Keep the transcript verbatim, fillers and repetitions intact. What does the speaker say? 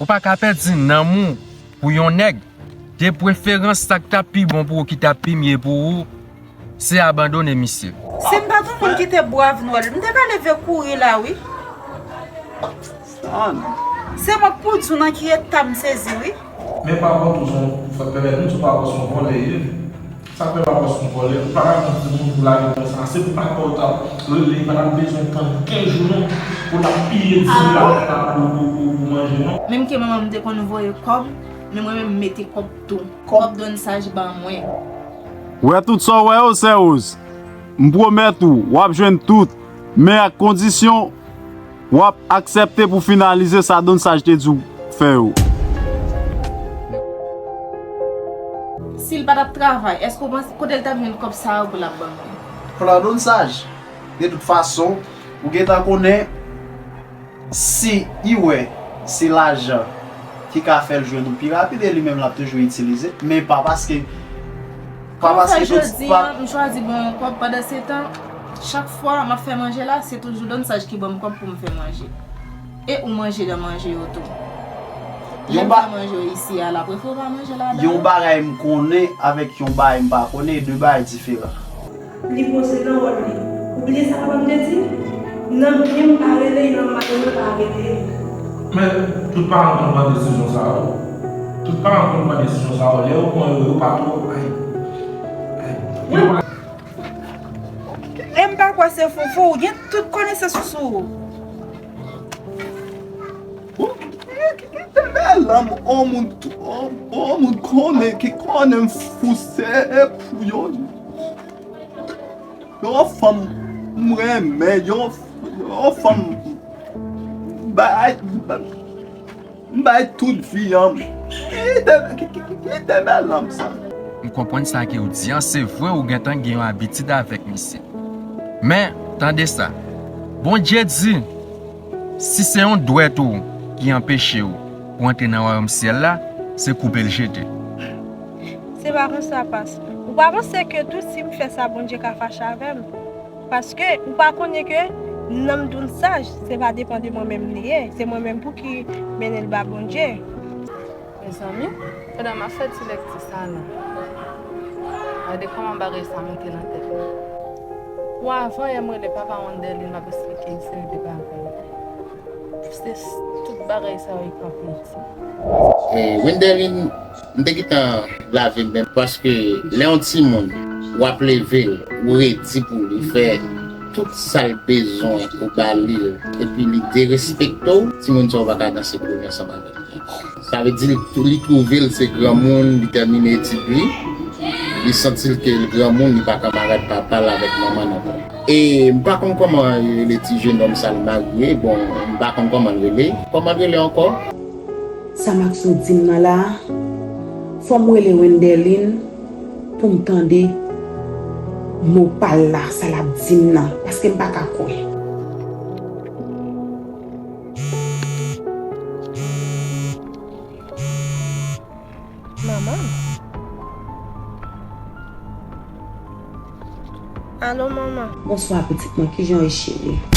Ou pa ka pèdi nanm ou pou yon nèg. De preferans, sa k t ap pi bon pou ou, ki t ap pi mye pou ou, se abandone misye. Si m pa t yon moun ki te bwav Nwèl, m te ka leve kouri la, wi. Se mwen k pou di w nan ki eta m sezi, wi. Men pa kont ou, se yon, fò pèmèt m di w pa kont se yon vòlè ye. Sa k fè pa kont se yon vòlè, ou pa ka konn timoun pou lage konsa. Se pou papa w ta rele, li pa t ap bezwen tann kenz jou non, pou l ap piye di la pou, pou, pou, pou manje non. Menm ke manman m te konn voye kòb, men mwen menm m mete kòb tou. Kòb donsaj ban mwen. Wè tout sa w wè yo, sè Rose. M pwomèt ou, w ap jwenn tout, men ak kondisyon, w ap aksepte pou finalize sa donsaj te di w fè yo. Si l pa t ap travay, èske w panse kote l t ap jwenn kòb sa yo pou l ap ban mwen? Plan donsaj. De tout fason, ou gentan konnen, si i wè se lajan ki ka fè l jwenn ou pi rapid, e li menm l ap toujou itilize, men pa paske, pa paske jodi a, m chwazi ban yon kòb, pandan se tan, chak fwa m ap fè manje la, se toujou donsaj ki ban m kòb pou m fè manje. E ou manje nan manje yo tou. Lè m fè manje yo isi a, l ap refre pa manje ladan. Yon bagay m konnen avèk yon bagay m pa konnen, e de bagay diferan. Li poze nan wòl li. Ou bliye sa papa m te di? Nan byen m pa rele, nan mal mwen pa rele. Men, tout paran konn pran desizyon sa yo. Tout paran konn pran desizyon sa yo. Lè yo pran yo, yo pa twò, ay, ay, yo pa. E m pa kwè se foufou, ou gen tout konesans sou ou. Bon, ki, ki, ki te bèl, an, an moun, an, an moun konnen, ki konnen m fou, se pou yo. Yon fanm m renmen, yon, yon fanm m bay, m bay tout vi an. Ki te, ki, ki, ki, ki te bèl nonm sa? M konprann sa ke w di an, se vre ou gentan gen yon abitid avèk misye. Men, tande sa. Bondye di, si se yon dwèt ou ki anpeche w pou antre nan wayòm syèl la, se koupe l jete. Se pa konsa, pastè. Ou pa panse ke tou si m fè sa, Bondye ka fache avè m? Paske ou pa konnen ke nanm donsaj, se pa depan de mwen menm li ye. Se mwen menm pou ki mennen l ba Bondye. Mezanmi, pandan m ap fè ti lèkti sa la, gade kòman bagay sa monte nan tèt mwen. Pou avan yè m rele papa Wendelin, m ap esplike l seri de bagay. Se s-, tout bagay sa yo, e kanpe iti. E, Wendelin, m te gentan lave men, paske lè yon timoun, w ap leve l, ou redi pou li fè tout sa l bezwen, ou ba li l, epi li derespekte w, timoun sa yo pa ka danse pou li ansanm avè l. Sa vle di li, li twouve l se granmoun, li tèmine etid li, li santi l ke l granmoun, li pa kanmarad papa l avèk manman l ankò. E m pa konn kòman yo rele ti jenòm sa l marye, bon, m pa konn kòman l rele. Kòman l rele ankò? Sa Maxo di m nan la a, fò m rele Wendelin pou m tande mo pa l la, sa l ap di m nan, paske m pa ka kwè. Manman. Alo, manman. Bonswa, pitit mwen. Kijan w ye, cheri?